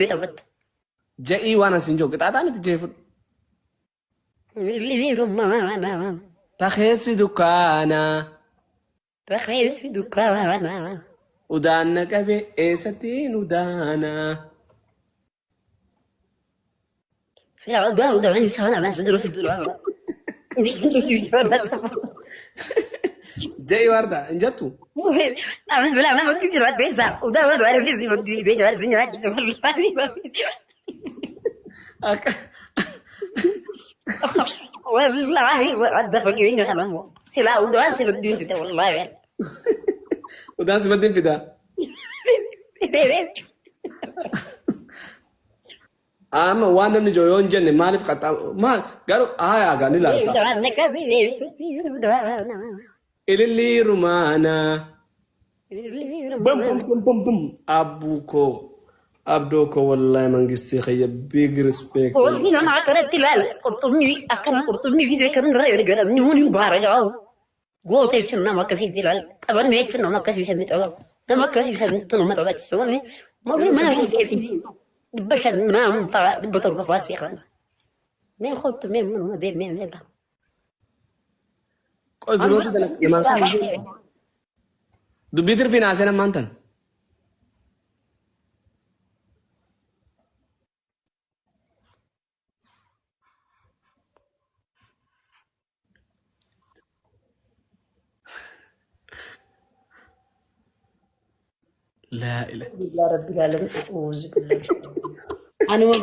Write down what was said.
Taphatta. Ja'ii waan asin jiru qixaaxaa miti jee fudhu. Ta keessi dukkaanaa. Rafeessi dukkaanaa. Udaanna qabe eessattiin udaanaa. Ja'i warda hin jettu. Akka udaan simaddiin fidaa. Amma waan namni jiru yoo hin jenne maaliif qaxxaa maal garuu haa gaa ni laalta. Ilillii rumaanaa. Bum bum bum bum bum. Abbuu koo abdoo koo wallaahi mangistii kiyya big respect. Wanti nama akkanatti ilaala qurxummii akkana qurxummii fi kan irra ergadhamni hun hin baara ga'a. Goota jechuun nama akkasiitti ilaala. Taphanni jechuun nama akkasii sanii tapha. Nama akkasii saniitu nama taphachiisa. Wanni morri mana keessa 500 nama fa'a 700 fa'a seeqan. Mee kottu mee manuma deemee mee laa. Qoy biroota tana namaan kan hin Dubbii tirfiin haaseen ammaan tan. Laa ilaaha. Alhamdulillah Rabbil Alamin. A'uuzu billahi. Anuma